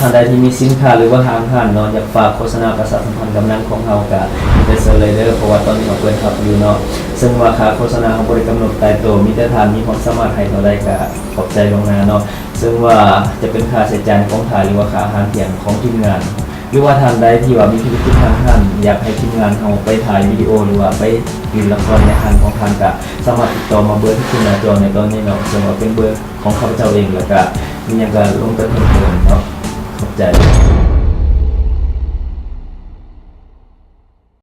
ທ່ານໃດທີ່ມີສິນຄ້າ ຫຼືວ່າຫ້າງຮ້ານເນາະ ຢາກຝາກໂຄສະນາປະຊາສຳພັນກັບໜັງຂອງເຮົາ ກະໄດ້ເຊີນເລີຍເດີ ເພາະວ່າຕອນນີ້ເຮົາເປີດຮັບຢູ່ເນາະ. ເຊິ່ງວ່າຄ່າໂຄສະນາເຮົາບໍ່ໄດ້ກຳນົດຕາຍໂຕ ມີແຕ່ທ່ານມີຄວາມສາມາດໃຫ້ເທົ່າໃດ ກະຂອບໃຈລ່ວງໜ້າເນາະ. ເຊິ່ງວ່າຈະເປັນຄ່າໃຊ້ຈ່າຍຂອງທ່ານ ຫຼືວ່າຄ່າອາຫານທ່ຽງຂອງທີມງານ ຫຼືວ່າທ່ານໃດທີ່ວ່າມີທຸລະກິດຫ້າງຮ້ານ ຢາກໃຫ້ທີມງານເຮົາໄປຖ່າຍວິດີໂອ ຫຼືວ່າໄປຫຼິ້ນລະຄອນໃນຮ້ານຂອງທ່ານ ກະສາມາດຕິດຕໍ່ມາເບີທີ່ຂຶ້ນໜ້າຈໍໃນຕອນນີ້ເນາະ ເຊິ່ງວ່າເປັນເບີຂອງຂ້າພະເຈົ້າເອງ ແລ້ວກະມີຫຍັງກະລົງໄປເພີ່ມເຕີມເນາະ. ຂອບໃຈ.